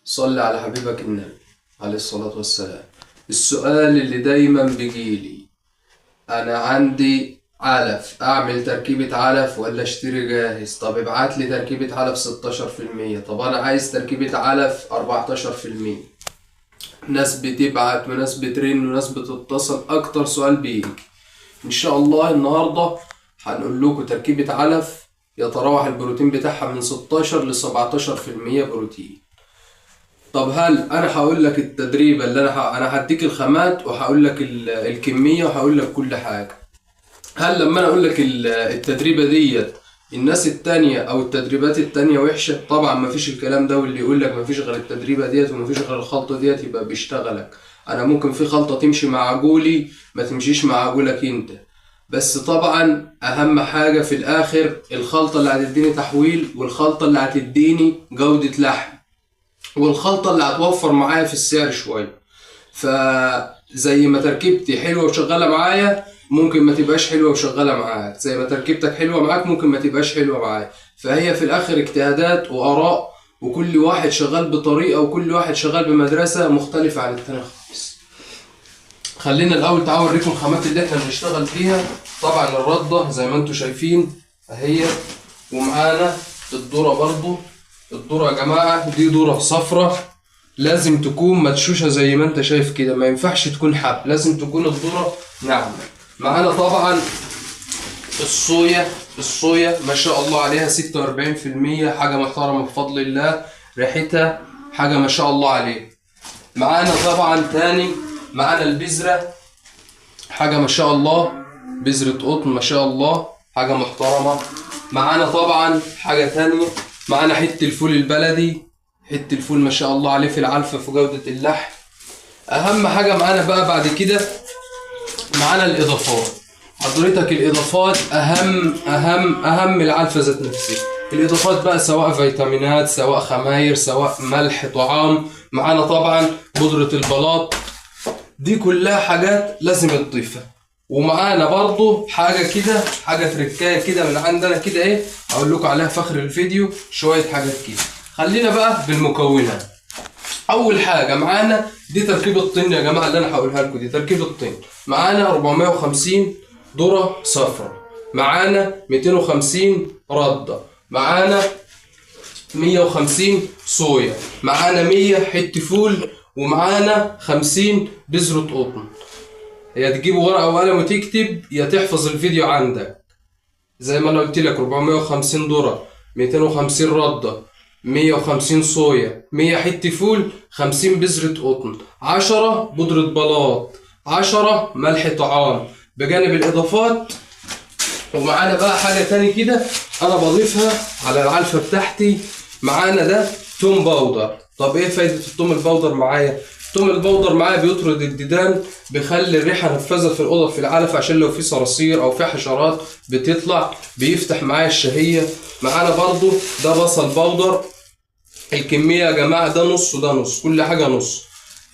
صلي على حبيبك النبي عليه الصلاة والسلام. السؤال اللي دايما بيجيلي، انا عندي علف، اعمل تركيبة علف ولا اشتري جاهز؟ طب ابعت لي تركيبة علف 16%، طب انا عايز تركيبة علف 14%. ناس بتبعت وناس بترن وناس بتتصل، اكتر سؤال بيجي. ان شاء الله النهاردة هنقول لكم تركيبة علف يتراوح البروتين بتاعها من 16 ل 17% بروتين. طب هل انا هقول لك التدريبة اللي انا هديك الخامات وهقول لك الكمية وهقول لك كل حاجة. هل لما انا اقول لك التدريبة ديت الناس التانية او التدريبات التانية وحشة؟ طبعا مفيش الكلام ده، واللي يقول لك مفيش غير التدريبة ديت ومفيش غير الخلطة ديت يبقى بيشتغلك. انا ممكن في خلطة تمشي مع عجولي ما تمشيش مع عجولك انت، بس طبعا اهم حاجة في الاخر الخلطة اللي هتديني تحويل، والخلطة اللي هتديني جودة لحم، والخلطة اللي هتوفر معايا في السعر شوية. فزي ما تركيبتي حلوة وشغالة معايا ممكن ما تبقاش حلوة وشغالة معاك، زي ما تركيبتك حلوة معاك ممكن ما تبقاش حلوة معايا. فهي في الآخر اجتهادات وآراء، وكل واحد شغال بطريقة وكل واحد شغال بمدرسة مختلفة عن التاني خالص. خلينا الأول تعالوا أوريكم الخامات اللي احنا بنشتغل فيها. طبعا الردة زي ما انتم شايفين اهي، ومعانا الذرة برضو. الذرة يا جماعة دي ذرة صفرة، لازم تكون مدشوشة زي ما انت شايف كده، ما ينفعش تكون حب، لازم تكون الذرة ناعمة. معانا طبعا الصويا، الصويا ما شاء الله عليها 46%، حاجة محترمة بفضل الله، ريحتها حاجة ما شاء الله عليها. معانا طبعا تاني معانا البذرة، حاجة ما شاء الله، بذرة قطن ما شاء الله، حاجة محترمة. معانا طبعا حاجة تانية، معانا حتة الفول البلدي، حتة الفول ما شاء الله عليه في العلفة في جودة اللحم. أهم حاجة معانا بقى بعد كده معانا الإضافات. حضرتك الإضافات أهم أهم أهم العلفة ذات نفسها. الإضافات بقى سواء فيتامينات، سواء خماير، سواء ملح طعام. معانا طبعا بودرة البلاط، دي كلها حاجات لازم تضيفها. ومعانا برضو حاجة كده، حاجة تركاية كده من عندنا كده، ايه اقول لكم عليها في اخر الفيديو، شوية حاجات كده. خلينا بقى بالمكونات. اول حاجة معانا دي تركيبة الطين يا جماعة اللي انا هقولها لكم، دي تركيبة الطين. معانا 450 ذرة صفراء، معانا 250 ردة، معانا 150 صويا، معانا 100 حتة فول، ومعانا 50 بذرة قطن. يا تجيب ورقة وقلم وتكتب، يا تحفظ الفيديو عندك. زي ما انا قلت لك 450 ذرة، 250 ردة، 150 صويا، 100 حتة فول، 50 بذرة قطن، 10 بودرة بلاط، 10 ملح طعام، بجانب الإضافات. ومعانا بقى حاجة تاني كده أنا بضيفها على العلفة بتاعتي، معانا ده توم powder. طب إيه فايدة التوم ال powder معايا؟ التوم ال powder معايا بيطرد الديدان، بيخلي الريحة نفاذة في الأوضة في العلف، عشان لو في صراصير أو في حشرات بتطلع بيفتح معايا الشهية. معانا برضو ده بصل powder، الكمية يا جماعة ده نص وده نص، كل حاجة نص.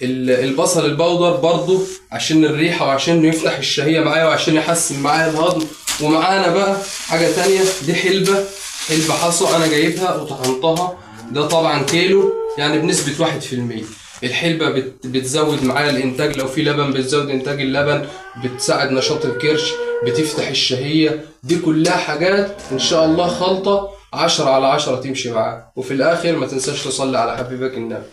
البصل ال powder برضو عشان الريحة وعشان يفتح الشهية معايا وعشان يحسن معايا الهضم. ومعانا بقى حاجة تانية، دي حلبة، حلبة حصى أنا جايبها وطحنتها، ده طبعا كيلو يعني بنسبة 1%. الحلبة بتزود معايا الإنتاج، لو في لبن بتزود إنتاج اللبن، بتساعد نشاط الكرش، بتفتح الشهية. دي كلها حاجات إن شاء الله خلطة 10 على 10 تمشي معاك. وفي الآخر ما تنساش تصلي على حبيبك النبي.